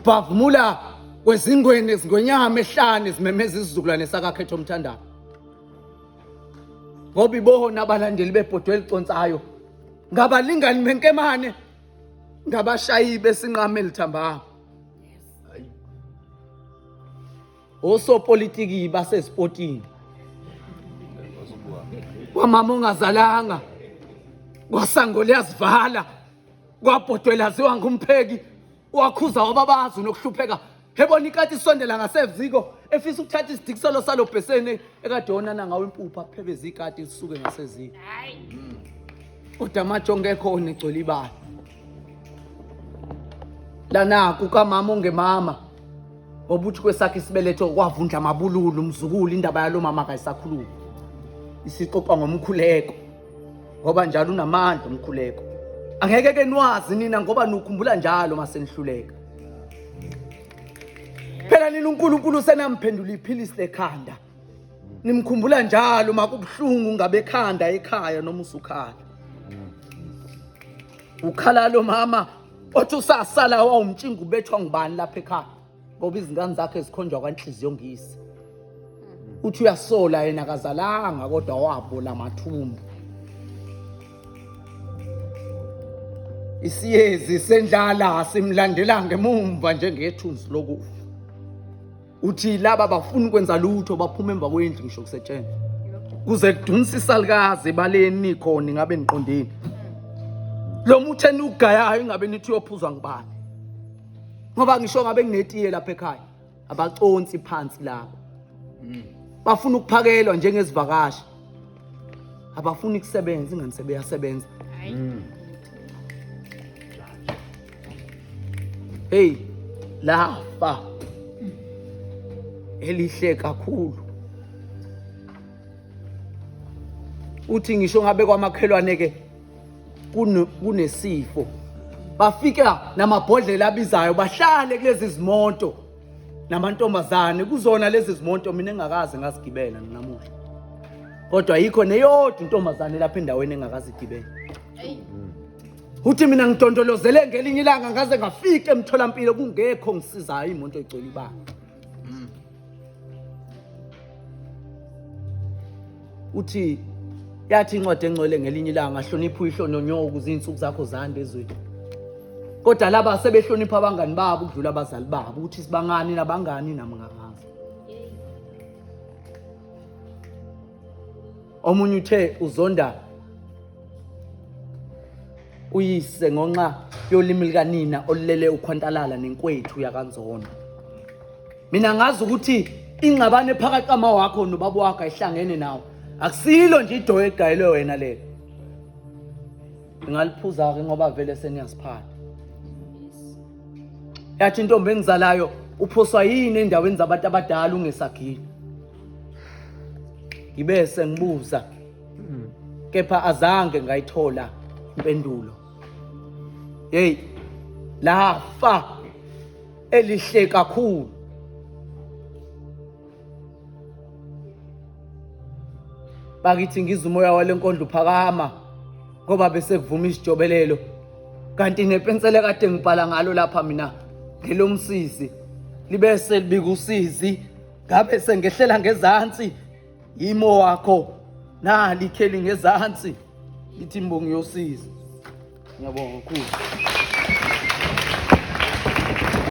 Ukubhavumula kwezingweni zingonyama ehlane zimemeza isizukulwane sakakhetho omthandayo. Ngoba ibona abalandeli bebhodwe eliconsayo ngabalingani benkemane ngabashayi besinqama elithambama. Osopolitiki basezipotini. Kwamama ongazalanga kwasango liyazivala kwabhodwe laziwa ngumpheki wakhuza wababazi nokuhlupheka hebona ikati isondela ngaseziko efisa ukuthatha isidikiselo salo bheseni ekade onana ngawo impuphu aphebeze ikati lisuke ngaseziko kodwa amajongo ekhona egcwele ibala lana kukamama ongemama ngoba uthi kwesakhe isibeletho kwavundla amabululu umzukulu indaba yalo mama kayisakhulumi isixoxa ngomkhuleko ngoba njalo unamandla umkhuleko angeke ke niwazi nina ngoba nukhumbula njalo uma senihluleka phela nina uNkulunkulu senamphendula iphilisi lekhanda nimkhumbula njalo uma kubuhlungu ngabe ekhanda ekhaya noma usukhala ukhala lo mama othi usasala wawumtshinga ubethwa ngubani lapha ekhaya ngoba izingane zakhe zikhonjwa kwanhliziyo ngisi uthi uyasola yena akazalanga kodwa wabola amathumbu isiyezi sendlala simlandela ngemumva njengethunzi lokufa uthi laba bafuna ukwenza lutho baphuma emva kwendlu ngisho kusetshenzwa kuze kudunsa isalukazi ebaleni khona ingabe niqondeni lo muthi eniwugayayo ingabe nithi uyophuzwa ngubani ngoba ngisho ngabe nginetiye lapha ekhaya abaconsi phansi lapho bafuna ukuphakelwa njengezivakashi abafuni kusebenza ingani sebeyasebenza hey lafa elihle kakhulu uthi ngisho ngabe kwamakhelwane ke kunesifo bafika namabhodlela abizayo bahlale kulezi zimoto namantombazane kuzona lezi zimoto mina engakaze ngazigibela namuhla kodwa yikho neyodwa intombazane lapha endaweni engakazigibela uthi mina ngidondolozele ngelinye ilanga ngaze ngafika emtholampilo kungekho ngisizayo imoto igcwele ibanga Uthi yathi incwadi engcwele ngelinye ilanga hlonipha uyihlo nonyoko ukuze iy'nsuku zakho zande ezweni. Kodwa laba sebehlonipha abangani babo ukudlula abazali babo ukuthi sibangani nabangani nami ngakazi. Omunye uthe uzonda uyise ngonxa yolimi likanina olulele ukhwantalala nenkwethu yakanzono. Mina ngazi ukuthi ingxabano ephakathi kama wakho nobaba wakho ayihlangene nawe. Akusilo nje idoyo egayelwe wena lelo. Ngingaliphuza ke ngoba vele seniyasiphatha. Yathi intombi engizalayo uphoswa yini endaweni zabantu abadala ungesagile. Ngibe sengibuza kepha azange ngayithola impendulo. Hey lafa elihle kakhulu. Bakithi ngizwa umoya wale nkondlo uphakama ngoba bese kuvuma isijobelelo kanti nepensela kade ngibhala ngalo lapha mina ngelomsizi libe selibika usizi ngabe sengehlela ngezansi yimo wakho nali ikheli ngezansi lithi imbongi yosizi. Ngiyabonga kakhulu.